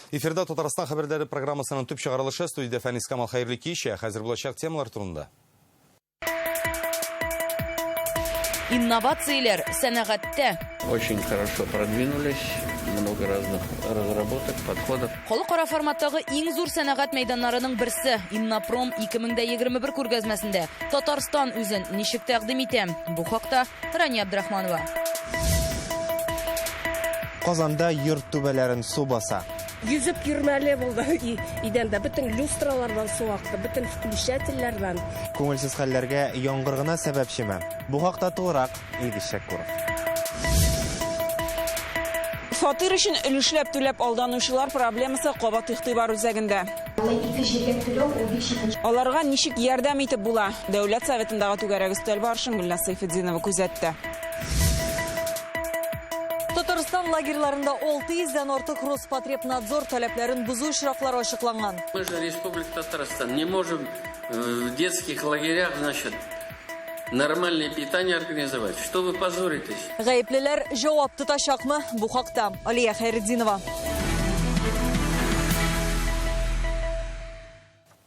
Эфирда Татарстан хәбәрләре программасының төп чыгарылышы студиядә Фәнис Камал хәерле кич. Ә хәзер булачак темалар турында. Инновацияләр сәнәгатьтә. Очень хорошо продвинулись, много разных разработок, подходов. Халыкара форматтагы иң зур сәнәгать мәйданнарының берсе Иннопром 2021 күргәзмәсендә Татарстан үзен ничек тәкъдим итә? Бу хакта Рания Абдрахманова. Казанда йорт түбәләрен су баса. Йөзеп йөрмәле булды идәндә. Бөтен люстралардан су акты, бөтен включательләрдән. Күңелсез хәлләргә яңгыр гына сәбәпчеме? Бу хакта тулырак Илгиз Шәкүров. Фатир өчен өлешләп түләп алданучылар проблемасы кабат игътибар үзәгендә. Аларга ничек ярдәм итеп була? Дәүләт Советындагы түгәрәк өстәл барышын Гөлназ Сәйфетдинова күзәтте. Татарстан лагерьларында 600 дән артык Роспотребнадзор таләпләрен бозу очраклары ачыкланган. Мы же Республика Татарстан не можем в детских лагерях, значит, нормальное питание организовать. Что вы позоритесь? Гаеплеләр җавап тотачакмы? Бу хакта Алия Хәйретдинова.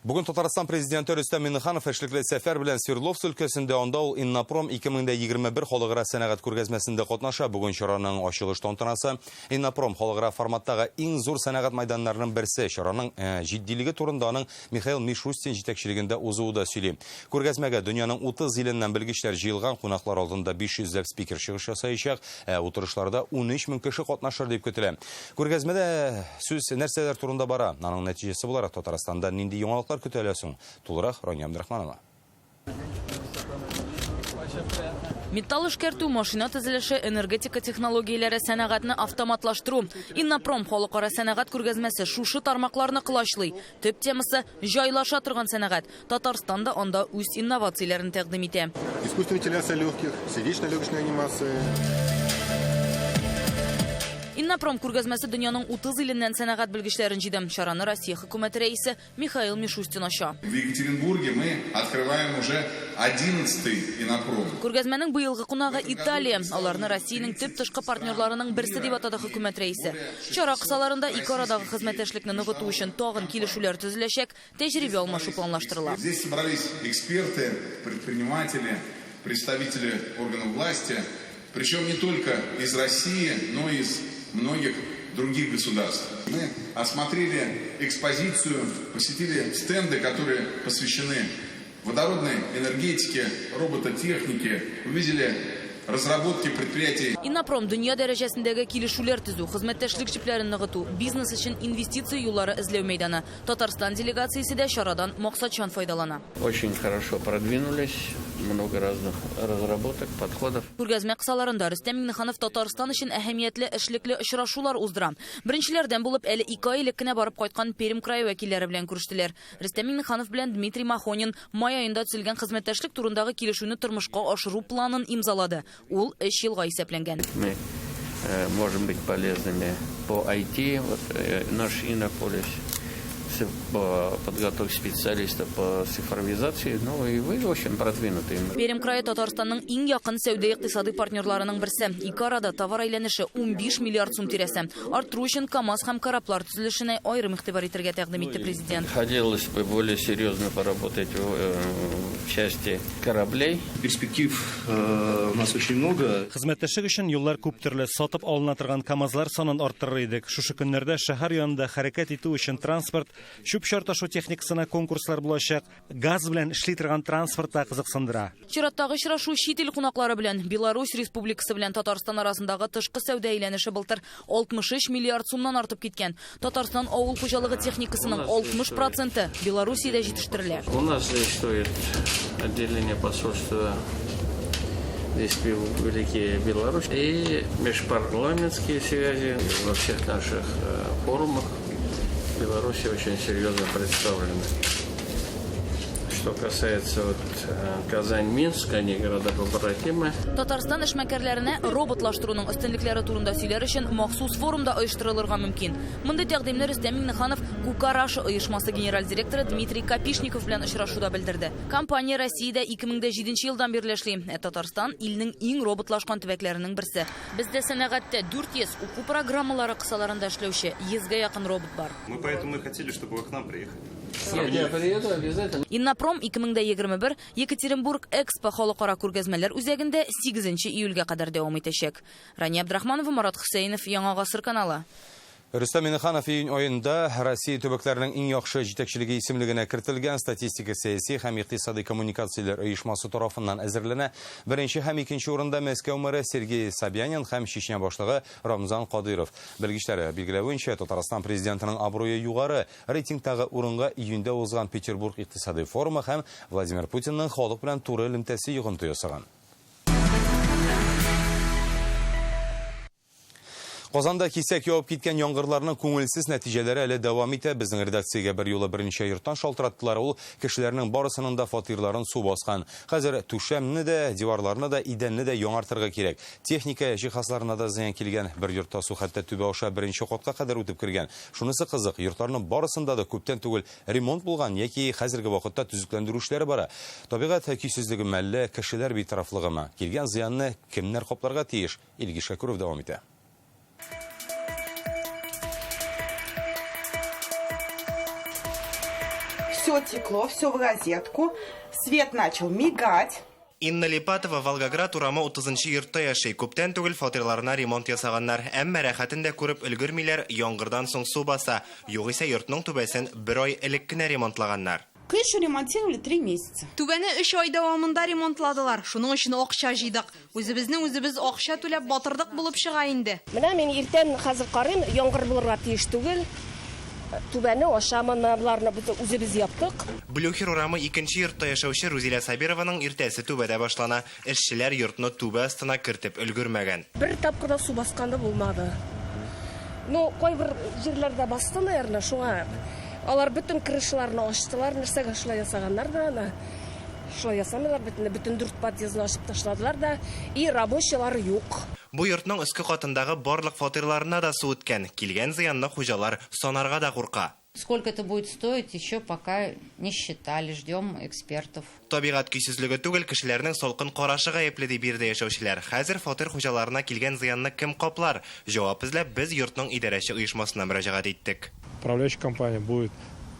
Бүген Татарстан президенты Рөстәм Миңнеханов эшлекле сәфәр белән Свердловск өлкәсендә, анда ул Иннопром 2021 халыкара сәнәгать күргәзмәсендә катнаша. Бүген чараның ачылыш тантанасы. Иннопром халыкара форматтагы иң зур сәнәгать майданнарының берсе. Чараның җитдилеге турында аның Михаил Мишустин җитәкчелегендә узуы да сөйли. Күргәзмәгә дөньяның 30 иленнән белгечләр җыелган, кунаклар алдында 500 ләп спикер чыгыш ясаячак, ә утырышларда 13 мең кеше катнашыр дип көтелә. Күргәзмәдә сүз нәрсәләр турында бара? Аның нәтиҗәсе буларак Татарстанда нинди яңалыклар көтелә соң? Тулырак Рания Абдрахманова. Металл эшкәртү, машина төзелеше, энергетика технологияләре, сәнәгатьне автоматлаштыру. Иннопром халыкара сәнәгать күргәзмәсе шушы тармакларны колачлый. Төп темасы җайлаша торган сәнәгать. Татарстан да анда үз инновацияләрен тәкъдим итә. Искусственная вентиляция легких, сердечно-легочная реанимация. Иннопром күргәзмәсе дөньяның 30 иленнән сәнәгать белгечләрен җыйды. Чараны Россия хөкүмәте рәисе Михаил Мишустин ача. В Екатеринбурге мы открываем уже 11-й Иннопром. Күргәзмәнең быелгы кунагы Италия. Аларны Россиянең төп тышкы партнерларының берсе дип атады хөкүмәт рәисе. Чара кысаларында ике арадагы хезмәттәшлекне ныгыту өчен тагын килешүләр төзеләчәк, тәҗрибә алмашу планлаштырыла. Здесь собрались эксперты, предприниматели, представители органов власти, причем не только из России, но и из многих других государств. Мы осмотрели экспозицию, посетили стенды, которые посвящены водородной энергетике, робототехнике, увидели разработки предприятий. Иннопром дөнья дәрәҗәсендәге килешүләр төзү, хезмәттәшлек җепләрен ныгыту, бизнес өчен инвестиция юллары эзләү мәйданы. Татарстан делегациясе дә чарадан максатчан файдалана. Очень хорошо продвинулись, много разных разработок, подходов. Күргәзмә кысаларында Рөстәм Миңнеханов Татарстан өчен әһәмиятле эшлекле очрашулар уздыра. Беренчеләрдән булып әле ике ай элек кенә барып кайткан Пермь крае вәкилләре белән күрештеләр. Рөстәм Миңнеханов белән Дмитрий Махонин май аенда төзелгән хезмәттәшлек турындагы килешүне тормышка ашыру планын имзалады. Ул өч елга исәпләнгән. Мы можем быть полезными по IT, вот наш Иннополис по подготовке специалистов по цифровизации, ну и вы очень продвинутые. Пермь крае Татарстанның иң якын сәүдә-икътисадый партнерларының берсе. Ике арада товар әйләнеше 15 миллиард сум тирәсе. Арттыру өчен КАМАЗ һәм кораблар төзелешенә аерым игътибар итәргә тәкъдим итте президент. Хотелось бы более серьезно поработать в части кораблей. Перспектив у нас очень много. Хезмәттәшлек өчен юллар күп төрле. Сатып алына торган КАМАЗлар санын арттырыр идек. Шушы көннәрдә шәһәр янында хәрәкәт итү өчен транспорт, чүп-чар ташу техникасына конкурслар булачак. Газ белән эшли торган транспорт та кызыксындыра. Чираттагы очрашу чит ил кунаклары белән. Беларусь Республикасы белән Татарстан арасындагы тышкы сәүдә әйләнеше былтыр 63 миллиард сумнан артып киткән. Татарстан авыл хуҗалыгы техникасының 60 проценты Белоруссиядә җитештерелә. У нас действует отделение посольства Республики Беларусь и межпарламентские связи во всех наших форумах Беларуси очень серьезно представлены. Что касается вот Казань-Минск, они города-побратимы. Татарстан эшмәкәрләренә роботлаштыруның өстенлекләре турында сөйләр өчен махсус форум да оештырылырга мөмкин. Мондый тәкъдимне Рөстәм Миңнеханов Кука Раша оешмасы генераль директоры Дмитрий Капишников белән очрашуда белдерде. Компания Россиядә 2007 елдан бирле эшли. Ә Татарстан илнең иң роботлашкан төбәкләренең берсе. Бездә сәнәгатьтә 400, уку программалары кысаларында эшләүче 100 гә якын робот бар. Мы поэтому и хотели, чтобы вы к нам приехали. Нет, я приеду обязательно. Иннопром 2021 Екатеринбург Экспо халыкара күргәзмәләр үзәгендә 8 июльгә кадәр дәвам итәчәк. Рания Абдрахманова, Марат Хөсәенов, Яңа Гасыр каналы. Рөстәм Миңнеханов июнь аенда Россия төбәкләренең иң яхшы җитәкчелеге исемлегенә кертелгән статистика сәяси һәм икътисади коммуникацияләр оешмасы тарафыннан әзерләнә. Беренче һәм икенче урында Мәскәү мэры Сергей Собянин һәм Чечня башлыгы Рамзан Кадыйров. Белгечләр билгеләвенчә, Татарстан президентының абруе югары. Рейтингтагы урынга июньдә узган Петербург икътисади форумы һәм Владимир Путинның халык белән туры элемтәсе йогынты ясаган. Казанда кисәк явып киткән яңгырларның күңелсез нәтиҗәләре әле дәвам итә. Безнең редакциягә бер юлы берничә йорттан шалтыраттылар. Ул кешеләрнең барысының да фатирларын су баскан. Хәзер түшәмне дә, диварларны да, идәнне дә яңартырга кирәк. Техника җиһазларына да зыян килгән. Бер йортта су хәтта түбә аша беренче катка кадәр үтеп кергән. Шунысы кызык, йортларның барысында да күптән түгел ремонт булган яки хәзерге вакытта төзекләндерү эшләре бара. Табигать көйсезлегеме, әллә кешеләр битарафлыгымы? Килгән зыянны кемнәр капларга тиеш? Илгиз Шәкүров дәвам итә. Все текло, все в розетку. Свет начал мигать. Инна Липатова Волгоград урамы 30 йортта яши. Күптән түгел фатирларына ремонт ясаганнар. Әмма рәхәтен дә күреп өлгермиләр, яңгырдан соң су баса. Югыйсә йортның түбәсен бер ай элек кенә ремонтлаганнар. Крышу ремонтировали 3 месяца. Түбәне 3 ай дәвамында ремонтладылар. Шуның өчен акча җыйдык. Үзебезне үзебез акча түләп батырдык булып чыга инде. Менә мин иртән хәзер карыйм, яңгыр булырга тиеш түгел. Түбәне аша боларны без үзебез яптык. Блюхер урамы икенче йортта яшәүче Рузилә Сабированың иртәсе түбәдә башлана. Эшчеләр йортны түбә астына кертеп өлгермәгән. Бер тапкыр да су басканы булмады. Ну, кайбер җирләрдә басты, наверное, шуңа алар бөтен крышаларны ачтылар, нәрсәгә шулай ясаганнар да аны. Шулай ясамыйлар, бөтен дүрт подъездны ачып ташладылар да, и рабочийлар юк. Бу йортның өске катындагы барлык фатирларына да су үткән. Килгән зыянны хуҗалар санарга да курка. Сколько это будет стоить, еще пока не считали, ждем экспертов. Табигать көйсезлеге түгел, кешеләрнең салкын карашы гаепле дип биредә яшәүчеләр. Хәзер фатир хуҗаларына килгән зыянны кем каплар? Җавап эзләп без йортның идарәче оешмасына мөрәҗәгать иттек. Управляющая компания будет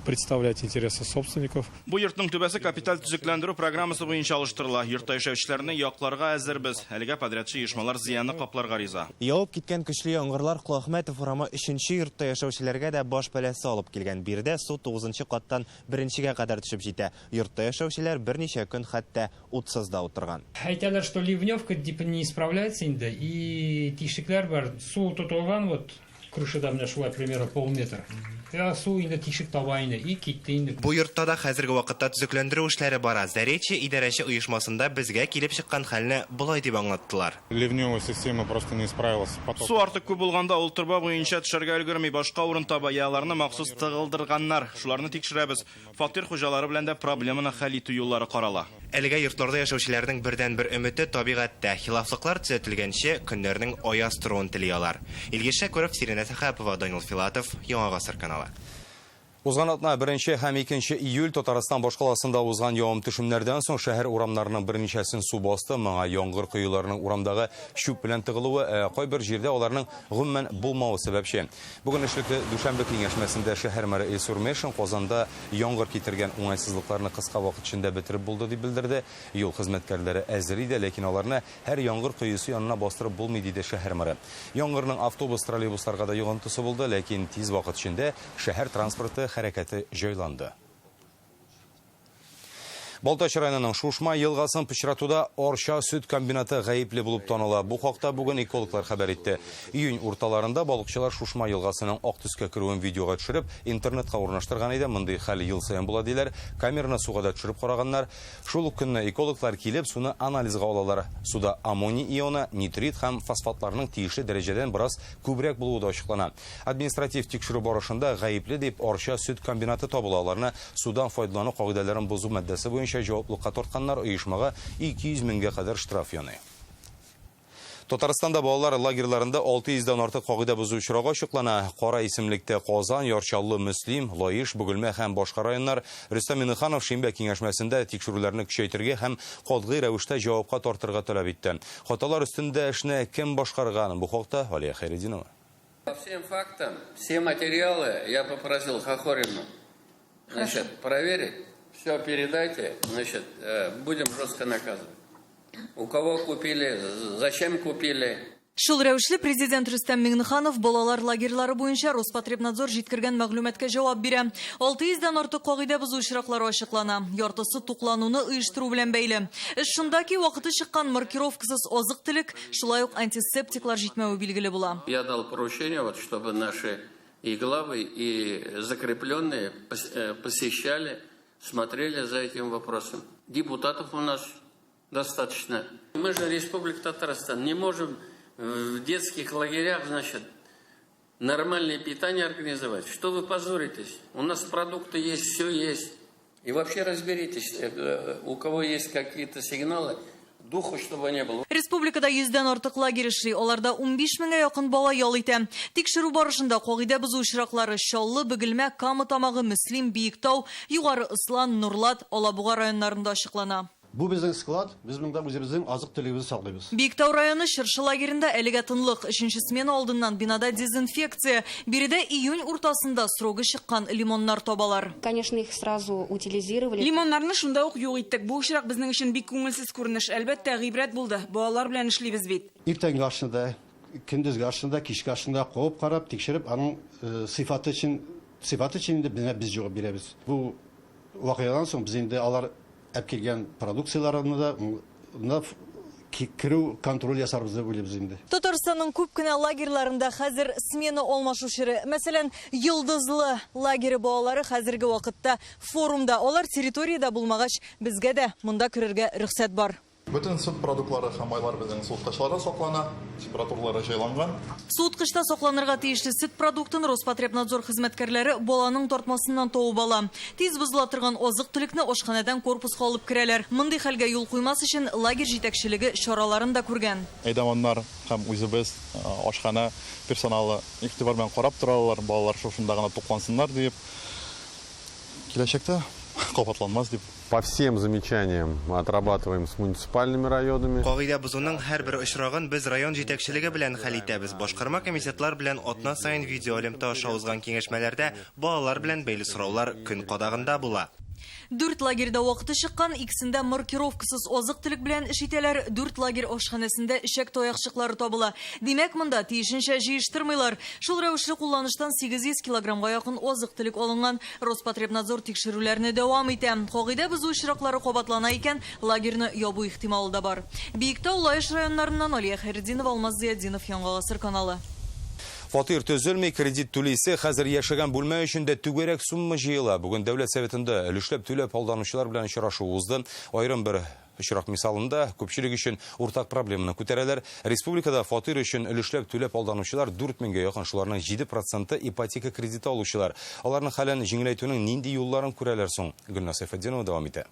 представлять интересы собственников. Бу йортның түбәсе капиталь төзекләндерү программасы буенча алыштырыла. Йортта яшәүчеләрне якларга әзербез. Әлегә подрядчы оешмалар зыянны капларга риза. Явып киткән көчле яңгырлар Колахмәтов урамы 3нче йортта яшәүчеләргә дә баш бәласе алып килгән. Биредә су 9нчы каттан 1нчегә кадәр төшеп җитә. Йортта яшәүчеләр берничә көн хәтта утсыз да утырган. Әйтәләр, что ливневка типа не справляется инде, и тишекләр бар. Су тотылган вот крышада менә шулай примерно полметра. Я су инде тишек таба инде, и китте инде. Бу йортта да хәзерге вакытта төзекләндерү эшләре бара. Заречье идарәче оешмасында безгә килеп чыккан хәлне болай дип аңлаттылар. Ливневая система просто не справилась. Су артык күп булганда ул торба буенча төшәргә өлгерми, башка урын таба, я аларны махсус тыгылдырганнар. Шуларны тикшерәбез. Фатир хуҗалары белән дә проблеманы хәл итү юллары карала. Әлегә йортларда яшәүчеләрнең бердәнбер өмете табигатьтә. Хилафлыклар төзәтелгәнче көннәрнең аяз торуын тели алар. Илгиз Шәкүров, Сиринә Сәхәпова, Данил Филатов, Яңа Гасыр каналы. Узган атна 1 һәм 2 июль Татарстан башкаласында узган явым төшемнәрдән соң шәһәр урамнарының берничәсен су басты. Моңа яңгыр коеларының урамдагы чүп белән тыгылуы, кайбер җирдә аларның гомумән булмавы сәбәпче. Бүген эшлекле дүшәмбе киңәшмәсендә шәһәр мэры Илсур Метшин Казанда яңгыр китергән уңайсызлыкларны кыска вакыт эчендә бетереп булды дип белдерде. Юл хезмәткәрләре әзер иде, ләкин аларны һәр яңгыр коесы янына бастырып булмый, диде шәһәр мэры. Яңгырның автобус, троллейбусларга да йогынтысы булды, ләкин тиз вакыт эчендә шәһәр транспорты хәрәкәте җайланды. Балтач районының Шушма елгасын пычратуда Арча сөт комбинаты гаепле булып таныла. Бу хакта бүген экологлар хәбәр итте. Июнь урталарында балыкчылар Шушма елгасының ак төскә керүен видеога төшереп, интернетка урнаштырган иде. Мондый хәл ел саен була диләр. Камераны суга да төшереп караганнар. Шул ук көнне экологлар килеп, суны анализга алалар. Суда аммоний ионы, нитрит һәм фосфатларның тиешле дәрәҗәдән бераз күбрәк булуы да ачыклана. Административ тикшерү барышында гаепле дип Арча сөт комбинаты табыла. Аларны судан файдалану кагыйдәләрен бозу маддәсе буенча җаваплылыкка тартканнар, оешмага 200 меңгә кадәр штраф яный. Татарстанда балалар лагерьларында 600 дән артык кагыйдә бозу очрагы ачыклана. Кара исемлектә Казан, Яр Чаллы, Мөслим, Лаеш, Бөгелмә һәм башка районнар. Рөстәм Миңнеханов шимбә киңәшмәсендә тикшерүләрне көчәйтергә һәм катгый рәвештә җавапка тартырга таләп итте. Хаталар өстендә эшне кем башкарган? Бу хакта Алия Хәйретдинова. По всем фактам, все материалы я попросил Хохорину, значит, проверить, все передайте, значит, будем жестко наказывать. У кого купили, зачем купили. Шул рәвешле президент Рөстәм Миңнеханов балалар лагерьлары буенча Роспотребнадзор җиткергән мәгълүматка җавап бирә. 600 дән артык кагыйдә бозу очраклары ачыклана. Яртысы туклануны оештыру белән бәйле. Эш шунда ки, вакыты чыккан маркировкасыз азык-төлек, шулай ук антисептиклар җитмәве билгеле була. Я дал поручение, вот, чтобы наши и главы, и закрепленные посещали, смотрели за этим вопросом. Депутатов у нас достаточно. Мы же Республика Татарстан, не можем в детских лагерях, значит, нормальное питание организовать. Что вы позоритесь? У нас продукты есть, все есть. И вообще разберитесь, у кого есть какие-то сигналы, духу, чтобы не было. Республикада 100-дән артык лагерь эшли. Аларда 15 меңгә якын бала ял итә. Тикшерү барышында кагыйдә бозу очраклары Чаллы, Бөгелмә, Кама Тамагы, Мөслим, Биектау, Югары Ослан, Нурлат, Алабуга районнарында ачыклана. Бу безнең склад, без монда үзебезнең азык-төлегебезне саклыйбыз. Биектау районы Чыршы лагеренда әлегә тынлык. Өченче смена алдыннан бинада дезинфекция. Биредә июнь уртасында срогы чыккан лимоннар табалар. Конечно, их сразу утилизировали. Лимоннарны шунда ук юк иттек. Бу очрак безнең өчен бик күңелсез күренеш. Әлбәттә, гыйбрәт булды. Балалар белән эшлибез бит. Иртәнге ашны да, көндезге ашны да, кичке ашны да куып карап, тикшереп, аның сыйфаты өчен, сыйфаты өчен инде без җавап бирәбез. Бу вакыйгадан соң без инде алар әп килгән продукцияларны да керү контроль ясарбыз дип уйлыйбыз инде. Татарстанның күп кенә лагерьларында хәзер смена алмашу чоры. Мәсәлән, Йолдызлы лагере балалары хәзерге вакытта форумда. Алар территориядә булмагач, безгә дә монда керергә рөхсәт бар. Бөтен сөт продуктлары һәм майлар безнең суыткычларда саклана, температуралары җайланган. Суыткычта сакланырга тиешле сөт продуктын Роспотребнадзор хезмәткәрләре баланың тартмасыннан табып ала. Тиз бозыла торган азык-төлекне ашханәдән корпуска алып керәләр. Мондый хәлгә юл куймас өчен лагерь җитәкчелеге чараларын да күргән. Әйдаманнар һәм үзебез ашханә персоналы игътибар белән карап торалар, балалар шушында гына туклансыннар дип. Киләчәктә кабатланмас дип. По всем замечаниям отрабатываем с муниципальными районами. Кагыйдә бозуның һәрбер очрагын без район җитәкчелеге белән хәл итәбез. Башкарма комитетлар белән атна саен видеоэлемтә аша узган киңәшмәләрдә балалар белән бәйле сораулар көн кадагында була. 4 лагерьда вакыты чыккан, икесендә маркировкасыз азык-төлек белән эш итәләр. 4 лагерь ашханәсендә эчәк таякчыклары табыла. Димәк, монда тиешенчә җыештырмыйлар. Шул рәвешле кулланыштан 800 килограммга якын азык-төлек алынган. Роспотребнадзор тикшерүләрне дәвам итә. Кагыйдә бозу очраклары кабатлана икән, лагерьны ябу ихтималы да бар. Биектау, Лаеш районнарыннан Алия Хәйретдинова, Алмаз Зыятдинов, Яңа Гасыр каналы. Фатир төзелми, кредит түлисе, хәзер яшәгән бүлмә өчен дә түгәрәк сумма җыела. Бүген Дәүләт Советында өлешләп түләп алданучылар белән очрашу узды. Аерым бер очрак мисалында күпчелек өчен уртак проблеманы күтәрәләр. Республикада фатир өчен өлешләп түләп алданучылар 4 меңгә якын, шуларның 7% ипотека кредиты алучылар. Аларның хәлен җиңеләйтүнең нинди юлларын күрәләр соң? Гөлназ Сәйфетдинова дәвам итә.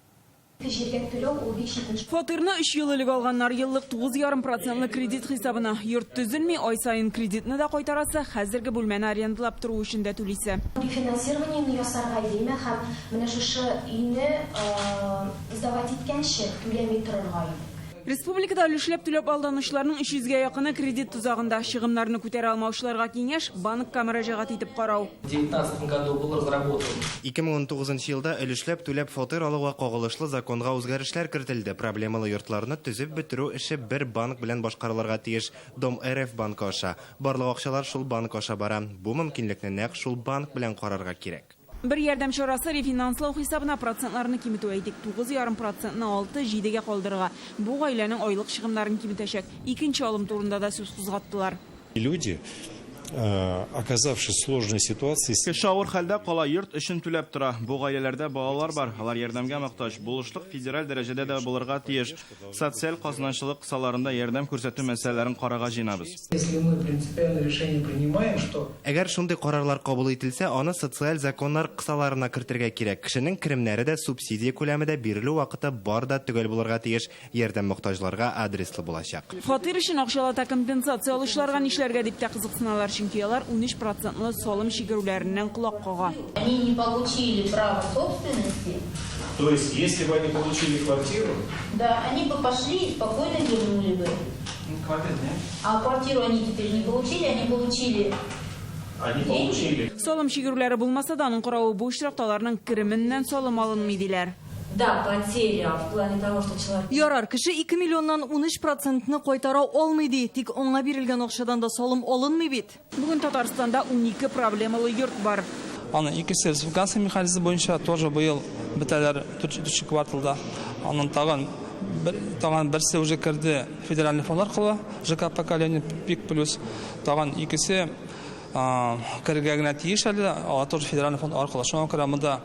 Фатирны 3 ел элек алганнар, еллык тугыз ярым процентлы кредит хисабына. Йорт төзелми, ай саен кредитны да кайтарасы, хәзерге бүлмәне арендалап тору өчен дә түлисе. Рефинансированиены ясарга димә һәм менә шушы өйне сдавать иткәнче түләми торырга иде. Республикада өлешләп түләп алданучыларның 300гә якыны кредит тузагында. Чыгымнарны күтәрә алмаучыларга киңәш банкка мөрәҗәгать итеп карау. В девятнадцатом году был разработан. Ике мең унтугызынчы елда өлешләп түләп фатир алуга кагылышлы законга үзгәрешләр кертелде. Проблемалы йортларны төзеп бетерү эше бер банк белән башкарылырга тиеш. Дом РФ банкы аша. Барлык акчалар шул банк аша бара. Бу мөмкинлекне нәкъ шул банк белән карарга кирәк. Бер ярдәм чарасы рефинанслау хисабына процентларны киметү, әйтик, 9,5 процентны 6-7гә калдырырга. Бу гаиләнең айлык чыгымнарын киметәчәк. Икенче алым турында да сүз кузгаттылар. Люди, оказавшись в сложной ситуации... Кеше авыр хәлдә кала, йорт өчен түләп тора. Бу гаиләләрдә балалар бар, алар ярдәмгә мохтаҗ. Булышлык федераль дәрәҗәдә дә булырга тиеш. Социаль казначылык кысаларында ярдәм күрсәтү мәсьәләләрен карарга җыенабыз. Если мы принципиальное решение принимаем, что Әгәр шундый карарлар кабул ителсә, аны социаль законнар кысаларына кертергә кирәк. Кешенең керемнәре дә, субсидия күләме дә, бирелү вакыты бар да төгәл булырга тиеш. Ярдәм мохтаҗларга адреслы булачак. Фатир өчен акчалата компенсация алучыларга нишләргә дип тә кызыксыналар, чөнки алар 13 процентлы салым чигерүләреннән колак кага. Они не получили право собственности. То есть, если бы они получили квартиру? Да, они бы пошли и спокойно вернули бы. А квартиру они теперь не получили, они получили Они получили. Салым чигерүләре булмаса да, аның каравы бу очракта аларның кеременнән салым алынмый диләр. Да, потеря в плане того, что человек... Ярар, кеше 2 миллионнан 13 процентны кайтара алмый ди, тик аңа бирелгән акчадан да салым алынмый бит. Бүген Татарстанда 12 проблемалы йорт бар. Аның икесе республиканский механизм буенча тоже быел бетәләр дүртенче кварталда. Аның тагын бер, тагын берсе уже керде федеральный фонд аркылы, ЖК поколение пик плюс. Тагын икесе керергә генә тиеш әле, алар тоже федеральный фонд аркылы. Шуңа күрә монда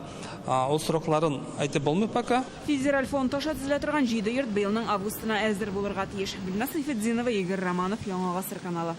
ул срокларын әйтеп булмый пока. Федераль фонд аша төзелә торган 7 йорт быелның августына әзер булырга тиеш. Гөлназ Сәйфетдинова, Игорь Романов, Яңа Гасыр каналы.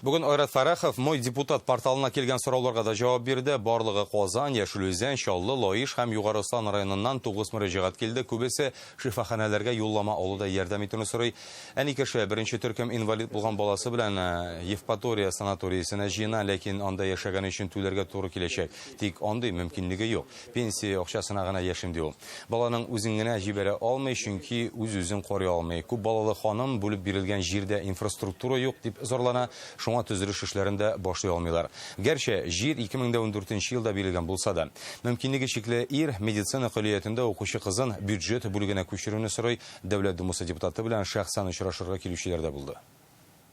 Бүген Айрат Фәррахов Мой депутат порталына килгән сорауларга да җавап бирде. Барлыгы Казан, Яшел Үзән, Чаллы, Лаеш һәм Югары Ослан районыннан 9 мөрәҗәгать килде. Күбесе шифаханәләргә юллама алуда ярдәм итүне сорый. Әни кеше беренче төркем инвалид булган баласы белән Евпатория санаториясенә җыена, ләкин анда яшәгән өчен түләргә туры киләчәк. Тик андый мөмкинлеге юк. Пенсия акчасына гына яшим ди ул. Баланың үзен генә җибәрә алмый, чөнки үз-үзен карый алмый. Күп балалы ханым бүлеп бирелгән җирдә инфраструктура юк дип зарлана. Шуңа төзелеш эшләрен дә башлый алмыйлар. Гәрчә җир 2014 елда бирелгән булса да, мөмкинлеге чикле ир медицина көллиятендә укучы кызын бюджет бүлегенә күчерүне сорый. Дәүләт Думасы депутаты белән шәхсән очрашырга килүчеләр дә булды.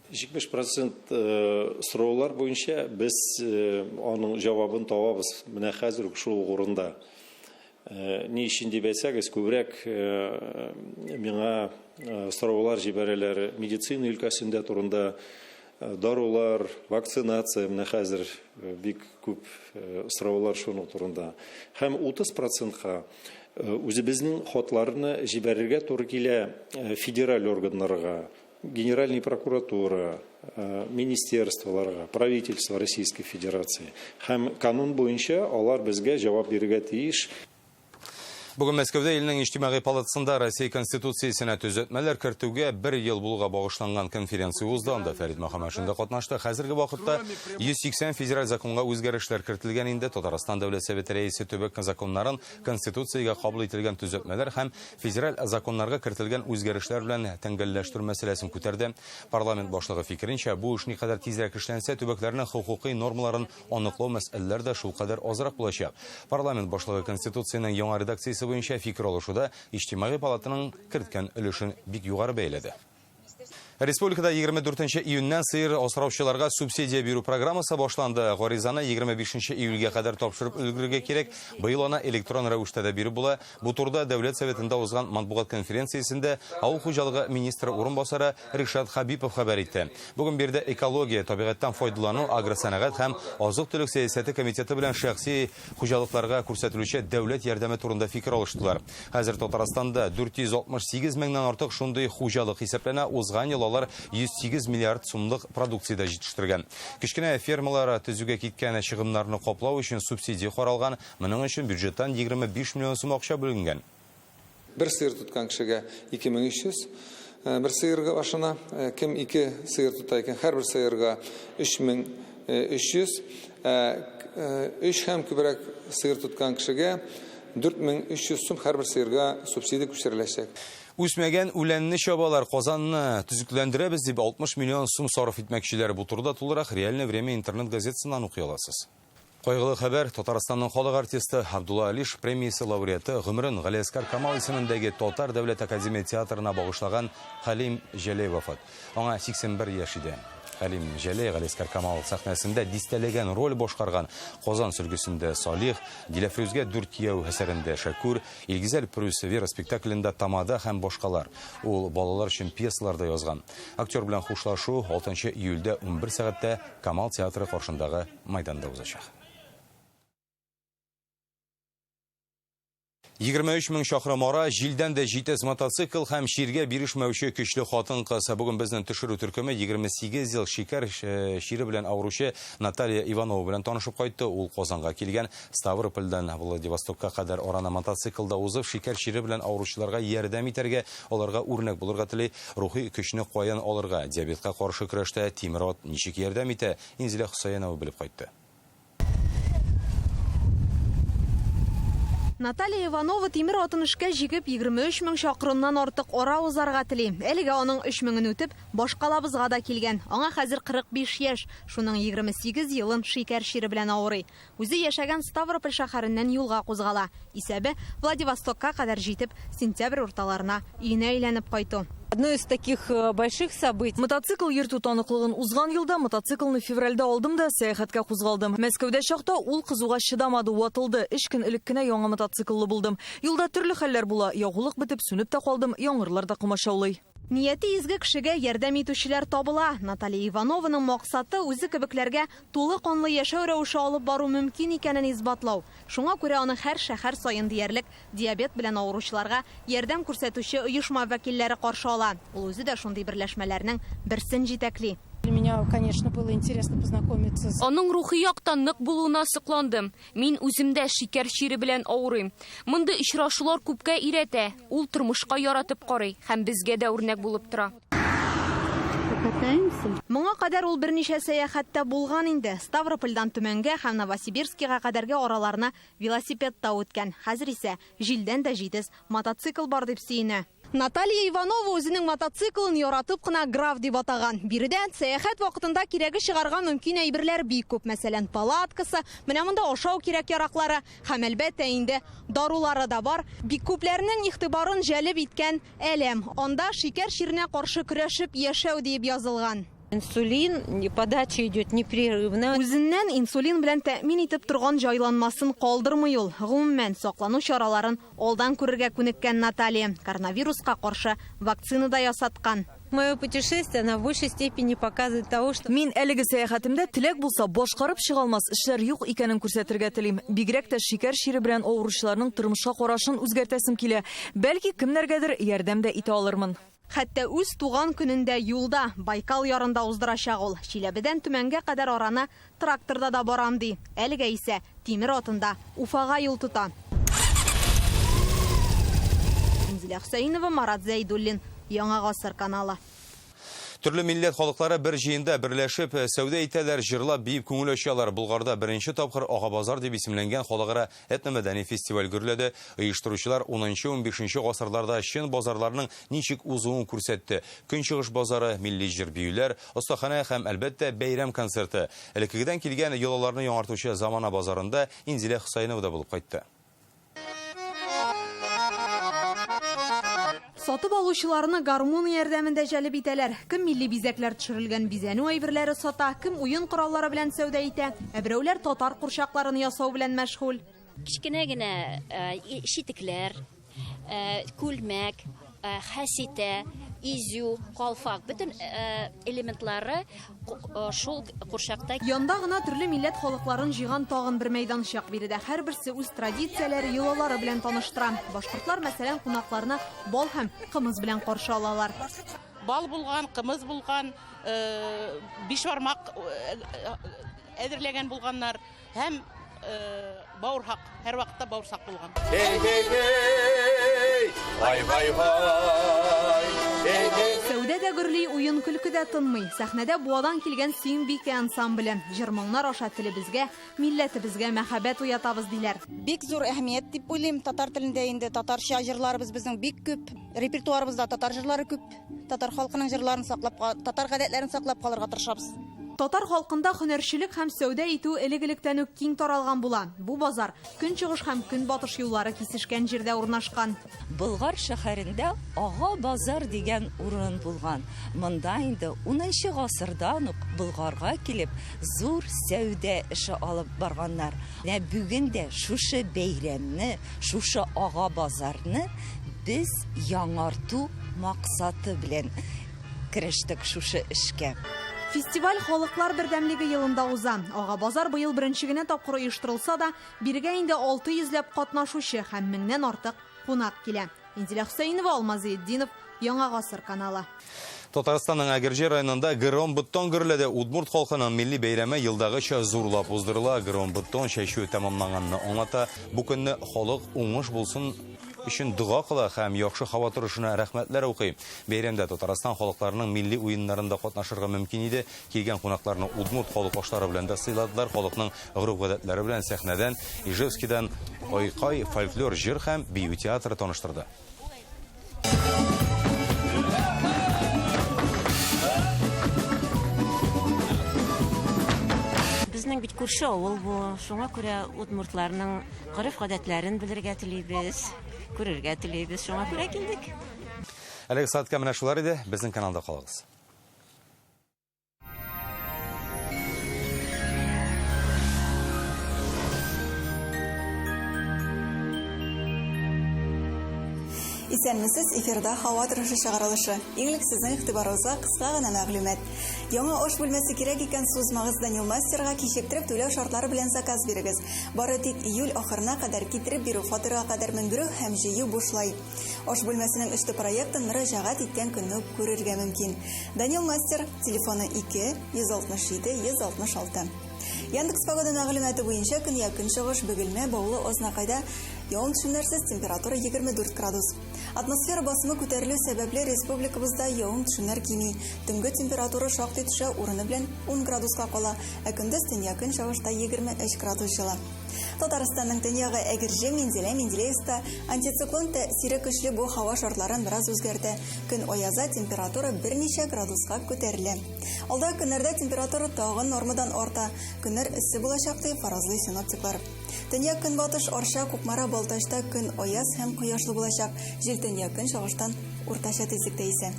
70% сораулар буенча без аның җавабын табабыз. Менә хәзер үк шул урында. Ни өчен дип әйтсәгез, күбрәк миңа сораулар җибәрәләр медицина өлкәсендә турында, дарулар, вакцинация, менә хәзер бик күп сораулар шуның турында. Һәм 30%-ка үзебезнең хатларны җибәрергә туры килә федераль органнарга, Генеральной прокуратура, министерстволарга, правительство Российской Федерации. Һәм канун буенча алар безгә җавап бирергә тиеш. Бүген Мәскәүдә илнең иҗтимагый палатасында Россия Конституциясенә төзәтмәләр кертүгә бер ел булуга багышланган конференция узды. Анда Фәрит Мөхәммәтшин дә катнашты. Хәзерге вакытта 180 федераль законга үзгәрешләр кертелгән инде. Татарстан Дәүләт Советы рәисе төбәк законнарын Конституциягә кабул ителгән төзәтмәләр һәм федераль законнарга кертелгән үзгәрешләр белән тәңгәлләштерү мәсьәләсен күтәрде. Парламент башлыгы фикеренчә, бу эш никадәр тизрәк эшләнсә, төбәкләрнең хокукый нормаларын аныклау мәсьәләләре дә шулкадәр азрак булачак. Парламент башлыгы Конституциянең яңа редакциясе буенча фикер алышуда Иҗтимагый палатаның керткән өлешен бик югары бәяләде. Республикада 24 июньнән сыер асраучыларга субсидия бирү программасы башланды. Гаризаны 25 июльгә кадәр тапшырып өлгерергә кирәк. Быел аны электрон рәвештә дә биреп була. Бу турыда Дәүләт Советында узган матбугат конференциясендә Авыл хуҗалыгы министры урынбасары Ришат Хабипов хәбәр итте. Бүген биредә экология, табигатьтән файдалану, агросәнәгать һәм азык-төлек сәясәте комитеты белән шәхси хуҗалыкларга күрсәтелүче дәүләт ярдәме турында фикер алыштылар. Хәзер Татарстанда 468 меңнән артык шундый хуҗалык исәпләнә. Узган ел алар 108 миллиард сумлык продукция дә җитештергән. Кечкенә фермалар төзүгә киткән чыгымнарны каплау өчен субсидия каралган. Моның өчен бюджеттан 25 миллион сум акча бүленгән. Бер сыер тоткан кешегә 2300, бер сыерга башына, кем ике сыер тота икән, һәрбер сыерга 3300, өч һәм күбрәк сыер тоткан кешегә 4300 сум һәрбер сыерга субсидия күчереләчәк. Үсмәгән үләнне чабалар, Казанны төзекләндерәбез дип 60 миллион сум сарыф итмәкчеләр. Бу турыда тулырак Реальное время интернет газетасыннан укый аласыз. Кайгылы хәбәр, Татарстанның халык артисты Абдулла Алиш премиясе лауреаты гомерен Галиәсгар Камал исемендәге Татар дәүләт академия театрына багышлаган Хәлим Җәләй вафат. Аңа 81 яшь иде. Хәлим Җәләй, Галиәсгар Камал сәхнәсендә дистәләгән роль башкарган. Казан сөлгесендә Салих, Диләфрүзгә дүрт кияү әсәрендә Шәкүр, Илгизәр плюс Вера спектаклендә Тамада һәм башкалар. Ул балалар өчен пьесалар да язган. Актер белән хушлашу 6 июльдә 11 сәгатьтә Камал театры каршындагы майданда узачак. 23 мең чакрым ара, җилдән дә җитез мотоцикл һәм чиргә бирешмәүче көчле хатын-кыз. Бүген безнең төшерү төркеме 28 ел шикәр чире белән авыручы Наталья Иванова белән танышып кайтты. Ул Казанга килгән. Ставропольдән Владивостокка кадәр араны мотоциклда узып, шикәр чире белән авыручыларга ярдәм итәргә, аларга үрнәк булырга тели. Рухи көчне каян алырга? Диабетка каршы көрәштә тимер ат ничек ярдәм итә? Инзилә Хөсәенова белеп кайтты. Наталья Иванова тимер атын эшкә җигеп 23 мең чакрымнан артык ара узарга тели. Әлегә аның 3 меңен үтеп, башкалабызга да килгән. Аңа хәзер 45 яшь, шуның 28 елын шикәр чире белән авырый. Үзе яшәгән Ставрополь шәһәреннән юлга кузгала. Исәбе Владивостокка кадәр җитеп, сентябрь урталарына өенә әйләнеп кайту. Одно из таких больших событий. Мотоцикл йөртү таныклыгын узган елда мотоциклны февральдә алдым да сәяхәткә кузгалдым. Мәскәүдә чакта ул кызуга чыдамады, ватылды. 3 көн элек кенә яңа мотоцикллы булдым. Юлда төрле хәлләр була. Ягулык бетеп, сүнеп тә калдым, яңгырлар да комачаулый. Нияте изге кешегә ярдәм итүчеләр табыла. Наталья Иванованың максаты үзе кебекләргә тулы канлы яшәү рәвеше алып бару мөмкин икәнен исбатлау. Шуңа күрә аны һәр шәһәр саен диярлек диабет белән авыручыларга ярдәм күрсәтүче оешма вәкилләре каршы ала. Ул үзе дә шундый берләшмәләрнең берсен җитәкли. Для меня, конечно, было интересно познакомиться с... Аның рухи яктан нык булуына сокландым. Мин үзем дә шикәр чире белән авырыйм. Мондый очрашулар күпкә өйрәтә. Ул тормышка яратып карый һәм безгә дә үрнәк булып тора. Моңа кадәр ул берничә сәяхәттә булган инде. Ставропольдан Төмәнгә һәм Новосибирскига кадәрге араларны велосипедта үткән. Хәзер исә җилдән дә җитез мотоцикл бар дип сөенә. Наталья Иванова үзенең мотоциклын яратып кына граф дип атаган. Биредә сәяхәт вакытында кирәге чыгарга мөмкин әйберләр бик күп. Мәсәлән, палаткасы, менә монда ашау кирәк-яраклары һәм әлбәттә инде дарулары да бар. Бик күпләрнең игътибарын җәлеп иткән әләм. Анда шикәр чиренә каршы көрәшеп яшәү дип язылган. Инсулин, подача идет непрерывно. Үзеннән инсулин белән тәэмин итеп торган җайланмасын калдырмый ул. Гомумән, саклану чараларын алдан күрергә күнеккән Наталья. Коронавируска каршы вакцина да ясаткан. Мое путешествие, она в большей степени показывает того, что... Мин әлеге сәяхәтемдә теләк булса башкарып чыга алмас эшләр юк икәнен күрсәтергә телим. Бигрәк тә шикәр чире белән авыручыларның тормышка карашын үзгәртәсем килә. Бәлки кемнәргәдер ярдәм дә итә алырмын. Хәтта үз туган көнендә юлда, Байкал ярында уздырачак ул. Чиләбедән Төмәнгә кадәр араны тракторда да барам ди. Әлегә исә тимер атында Уфага юл тота. Инзилә Хөсәенова, Марат Зәйдуллин, Яңа Гасыр каналы. Төрле милләт халыклары бер җыенда берләшеп сәүдә итәләр, җырлап, биеп күңел ачалар. Булгарда беренче тапкыр Ага-базар дип исемләнгән халыкара этномәдәни фестиваль гөрләде. Оештыручылар 10-15 гасырларда чын базарларның ничек узуын күрсәтте. Көнчыгыш базары, милли җыр биюләр, остаханә һәм әлбәттә бәйрәм концерты. Элеккедән килгән йолаларны яңартучы замана базарында Инзилә Хөсәенова да булып кайтты. Сатып алучыларны гармун ярдәмендә җәлеп итәләр. Кем милли бизәкләр төшерелгән бизәнү әйберләре сата, кем уен кораллары белән сәүдә итә, ә берәүләр татар курчакларын ясау белән мәшгуль. Кечкенә генә читекләр, күлмәк, хәситә, изю, калфак, бөтен элементлары шул курчакта. Янда гына төрле милләт халыкларын җыйган тагын бер мәйданчык. Биредә һәрберсе үз традицияләре, йолалары белән таныштыра. Башкортлар, мәсәлән, кунакларны бал һәм кымыз белән каршы алалар. Бал булган, кымыз булган, бишбармак әзерләгән булганнар һәм бауырһак, һәр вакытта бауырсак булган. Hey, hey, hey! Vay, vay, vay! Hey, hey! Сәүдә дә гөрли, уен көлке дә тынмый. Сәхнәдә Буадан килгән Сөембикә ансамбле. Җыр-моңнар аша телебезгә, милләтебезгә мәхәббәт уятабыз диләр. Бик зур әһәмият дип уйлыйм. Татар телендә инде татарча җырларыбыз безнең бик күп. Репертуарыбызда татар җырлары күп. Татар халкының җырларын саклап, татар гадәтләрен саклап калырга тырышабыз. Татар халкында һөнәрчелек һәм сәүдә итү элек-электән үк киң таралган була. Бу базар көнчыгыш һәм көнбатыш юллары кисешкән җирдә урнашкан. Болгар шәһәрендә Ага базар дигән урын булган. Монда инде 10 гасырдан ук Болгарга килеп зур сәүдә эше алып барганнар. Менә бүген дә шушы бәйрәмне, шушы Ага базарны без яңарту максаты белән керештек шушы эшкә. Фестиваль Халыклар бердәмлеге елында уза. Ага базар быел беренче генә тапкыр оештырылса да, бирегә инде 600 ләп катнашучы һәм меңнән артык кунак килә. Инзилә Хөсәенова, Алмаз Зыятдинов, Яңа Гасыр каналы. Татарстанның Әгерҗе районында Гырон-Быттон гөрләде. Удмурт халкының милли бәйрәме елдагыча зурлап уздырыла. Гырон-Быттон чәчү тәмамланганны аңлата. Бу көнне халык уңыш булсын өчен дога кыла һәм яхшы һава торышына рәхмәтләр укый. Бәйрәмдә Татарстан халыкларының милли уеннарында катнашырга мөмкин иде. Килгән кунакларны удмурт халык ашлары белән дә сыйладылар. Халыкның гореф-гадәтләре белән сәхнәдән Ижевскидан Айкай фольклор җыр һәм бию театры таныштырды. Безнең бит күрше авыл бу, шуңа күрә удмуртларның гореф-гадәтләрен белергә телибез, күрергә телибез, шуңа күрә килдек. Әлеге сәгатькә менә шулар иде. Безнең каналда калыгыз. Исәнмесез, эфирда һава торышы чыгарылышы. Иң элек сезнең игътибарыгызга кыска гына мәгълүмат. Яңа аш бүлмәсе кирәк икән, сузмагыз Данил Мастерга кичектереп түләү шартлары белән заказ бирегез. Бары тик июль ахырына кадәр китереп бирү, фатирга кадәр менгерү һәм җыю бушлай. Аш бүлмәсенең өсте проектын мөрәҗәгать иткән көнне үк күрергә мөмкин. Данил Мастер, телефоны 2 167 166. Яндекс Погода мәгълүматы буенча көньяк-көнчыгыш Бөгелмә, Баулы, Азнакайда явым-төшемнәрсез температура 24 градус. Атмосфера басымы күтәрелү сәбәпле республикабызда явым-төшемнәр кими. Төнге температура шактый төшә, урыны белән 10 градуска кала, ә көндез төньяк-көнчыгышта 23 градус җылы. Татарстанның төньягы Әгерҗе, Минзәлә, Менделеевскта антициклон тәэсире көчле бу һава шартларын бераз үзгәртә. Көн аяза, температура берничә градуска күтәрелә. Алдагы көннәрдә температура тагын нормадан арта. Көннәр эссе булачак, дип фаразлый синоптиклар. Төньяк-көнбатыш Арча, Кукмара, Балтачта көн аяз һәм кояшлы булачак. Җил төньяк-көнчыгыштан уртача тизлектә исә.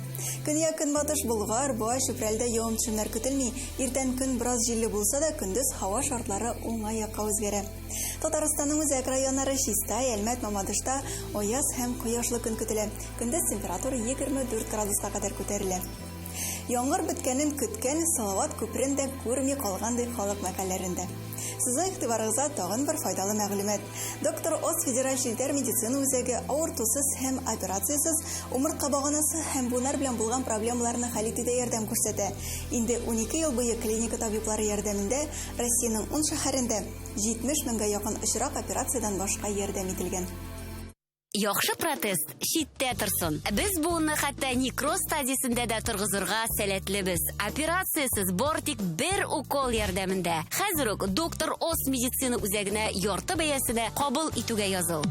Көньяк-көнбатыш Болгар, Буа, Чүпрәлдә явым-төшемнәр көтелми. Иртән көн бераз җилле булса да, көндез һава шартлары уңай якка үзгәрә. Татарстанның үзәк районнары Чистай, Әлмәт, Мамадышта аяз һәм кояшлы көн көтелә. Көндез температура 24 градуска кадәр күтәрелә. Яңгыр беткәнен көткән, Салават күперен дә күрми калган ди халык мәкальләрендә. Сезнең игътибарыгызга тагын бер файдалы мәгълүмат. Доктор Оз федераль челтәр медицина үзәге авыртусыз һәм операциясез умыртка баганасы һәм буыннар белән булган проблемаларны хәл итүдә ярдәм күрсәтә. Инде 12 ел буе клиника табиблары ярдәмендә Россиянең ун шәһәрендә 70 меңгә якын очрак операциядән башка ярдәм ителгән. Яхшы протез читтә торсын. Без буынны хәтта некроз стадиясендә дә торгызырга сәләтлебез. Операциясез бары тик бер укол ярдәмендә. Хәзер үк Доктор Ос медицина үзәгенә ярты бәясенә кабул итүгә языл.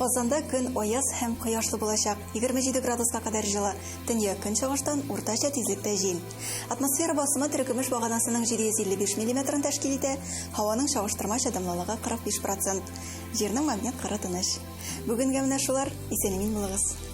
Казанда көн аяз һәм кояшлы булачак. 27 градуска кадәр җылы. Төньяк-көнчыгыштан уртача тизлектә җил. Атмосфера басымы терекөмеш баганасының 755 миллиметрын тәшкил итә, һаваның чагыштырмача дымлылыгы 45 процент. Җирнең магнит кыры тыныч. Бүгенгә менә шулар. Исән-имин булыгыз.